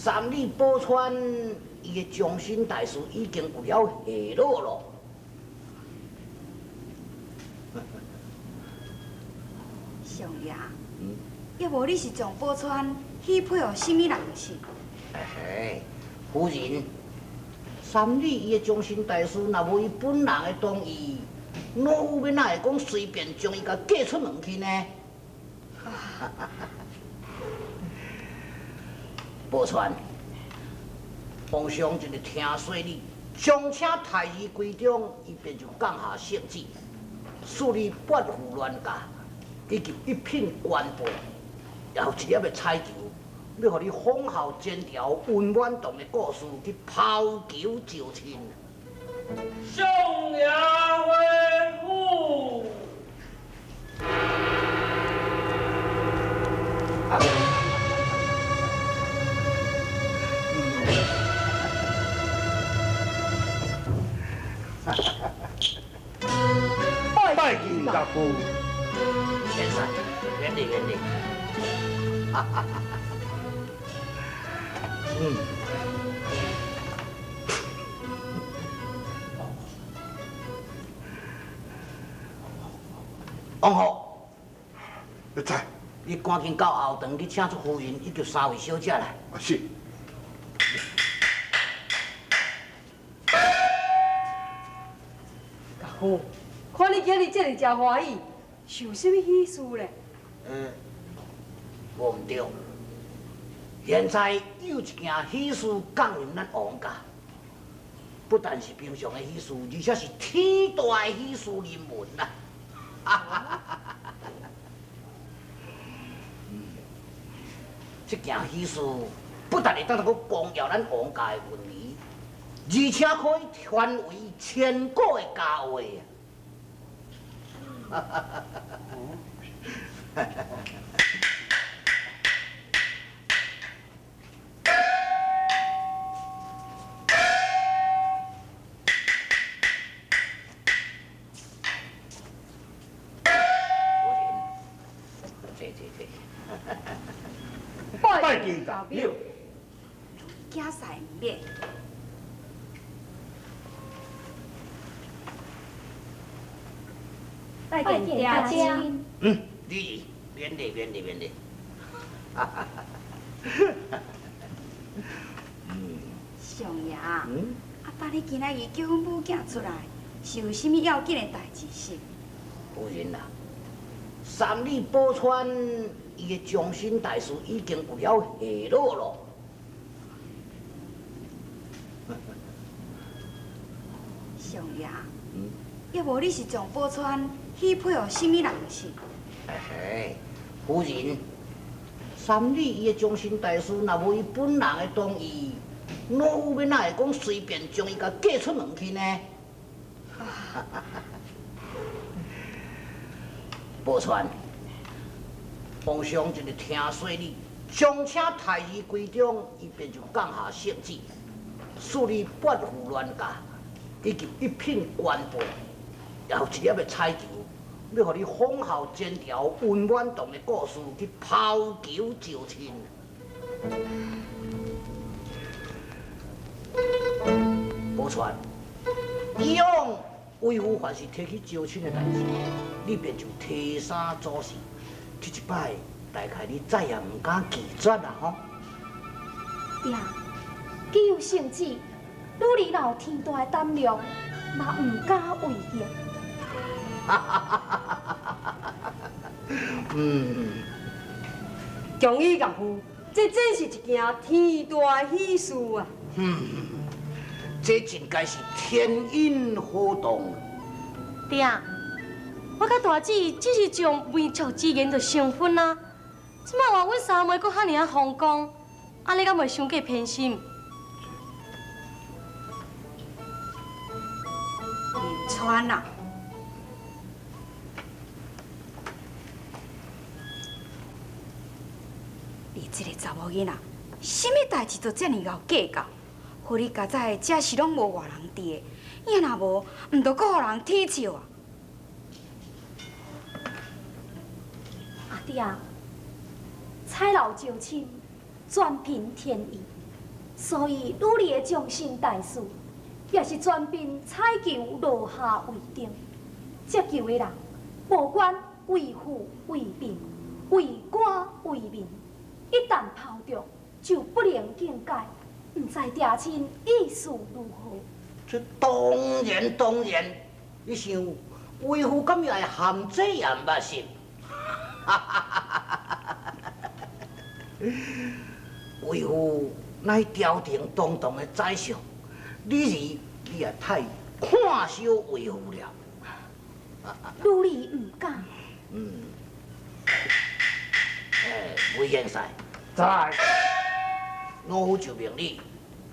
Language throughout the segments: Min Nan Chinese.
三里宝川伊的终身大事已经有了下落咯。相爷，抑无你是将宝钏许配予啥物人是？嘿嘿，夫人，三里伊的终身大事，若无伊本人的同意，老夫欲哪会讲随便将伊共嫁出门去呢？宝钏，皇上一日听说你将请太医归中，伊便就降下圣旨，赐你八副銮驾，以及一品官辈，也有一粒的彩球，欲予你封号前朝温婉堂的故事去抛球招亲。相爷回府。拜见岳父。先生，免礼免礼。嗯。王虎，你在？你赶紧到后堂去请出夫人以及三位小姐来。是。岳父，看你今日这么诚欢喜，是有啥物喜事咧？无毋对。现在有一件喜事降临咱王家，不但是平常的喜事，而且是天大的喜事临门啦！这件喜事不但会当阁光耀咱王家的运气，而且可以传为千古的佳话啊！拜见大表。惊赛毋免。拜见爹亲。嗯，女儿，免礼，免礼，免礼。相爷，啊，爸，你今仔日叫阮母囝出来，是有啥物要紧的代志是？夫人啊，三里宝钏伊的终身大事已经有了下落咯。相爷，抑无你是将宝钏许配予啥物人是？嘿嘿，夫人，三里伊的终身大事，若无伊本人的同意，老夫欲哪会讲随便将伊共嫁出门去呢？宝钏，皇上一日听说你将请太医归中，伊便就降下圣旨，赐你八副銮驾，以及一品官辈，也有一粒的彩球，欲予你封号前朝温婉堂的故事去抛球招亲。宝钏，以往为父凡是提起招亲的代志，你便就提衫做事。这一摆，大概你再也毋敢拒绝啦，吼！爹，既有圣旨，女儿若有天大的胆量，嘛毋敢违逆。强伊岳父，这真是一件天大喜事啊！这真该是天阴好动。爹，我佮大姊只是将媒妁之言就成婚啊，这摆话阮三妹阁遐尔仔风光，按呢敢袂伤过偏心？林川啊，你这个查某囡仔，啥物代志都遮尔𠢕计较，予你家在这是拢无外人伫的，你若无，毋就阁予人耻笑啊！阿爹，彩楼招亲，全凭天意。所以女兒的終身大事，也是全憑彩球落下為定。接球的人，無管為富為貧、為官為民，一旦拋著，就不能更改。毋知爹親意思如何？這當然當然，你想為父敢會含這樣捌心？為父乃朝廷堂堂的宰相，女兒你也太看小為父了。女兒毋敢。魏元帥，在。老夫就命你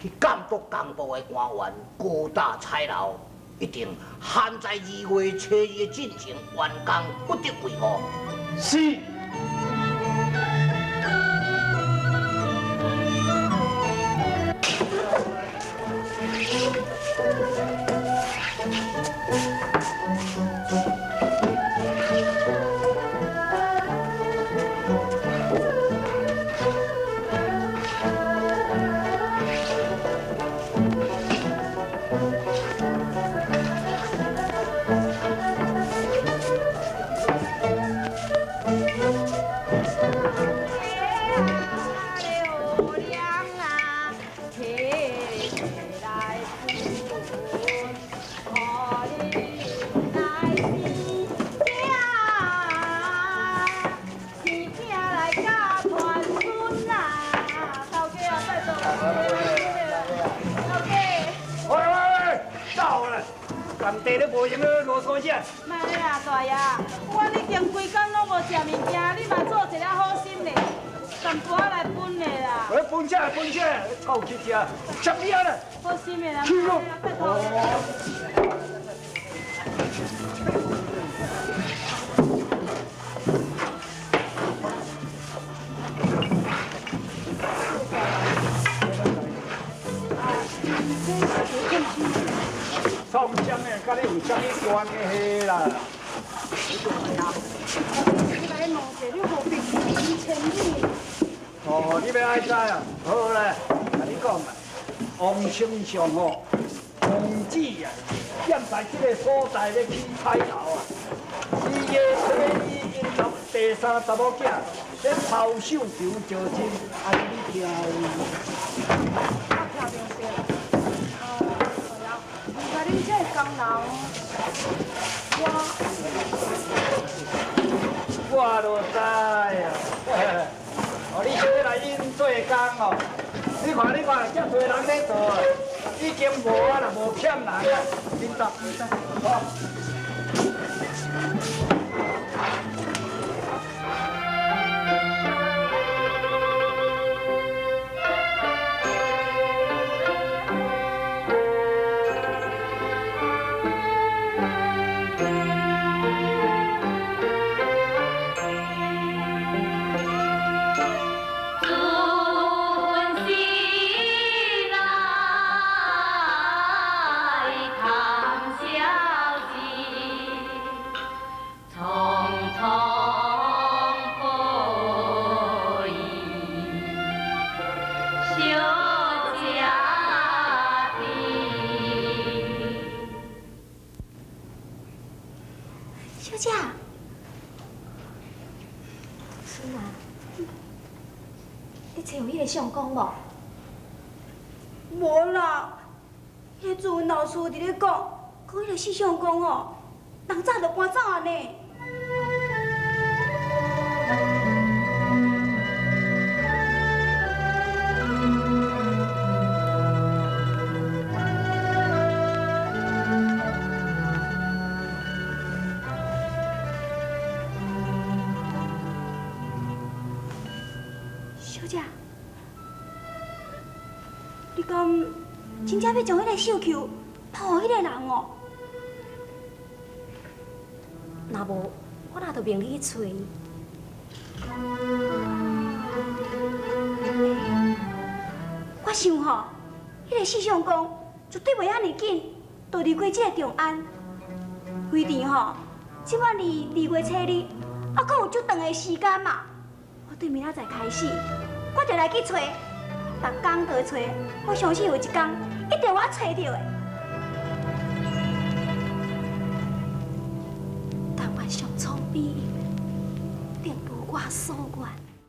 去監督工部的官員高大彩樓，一定限在2月初2的進前完工，不得違誤。是。哦，你欲爱知啊？好啦，共你讲啦，王丞相吼，奉旨啊，踮在这个所在咧起彩楼啊，2月初2𪜶第三查某囝咧抛绣球招亲，按呢你听有？我听着是啦。啊，大爷，毋知恁这个工人，我就知啊。哦，你小来因做工哦，你看你看，遮济人咧做，已经无啊啦，无欠人啊，恁走，好。小姐，孙啊，你揣有彼个相公无？无啦，彼个朱文老师伫咧讲，讲彼个四相公哦，人早就搬走啊呢。小姐，你敢真正欲将彼个绣球抛予彼个人哦？若无，我哪就命你去揣伊。我想吼，彼个四相公绝对袂遐尔紧就离开这个长安。非常吼，这摆离2月初2，犹阁有足长的时间嘛。我对明仔载开始，我就来去揣，逐工都會揣，我相信有一工一定會揣著的。但願上蒼庇佑，定如我所願。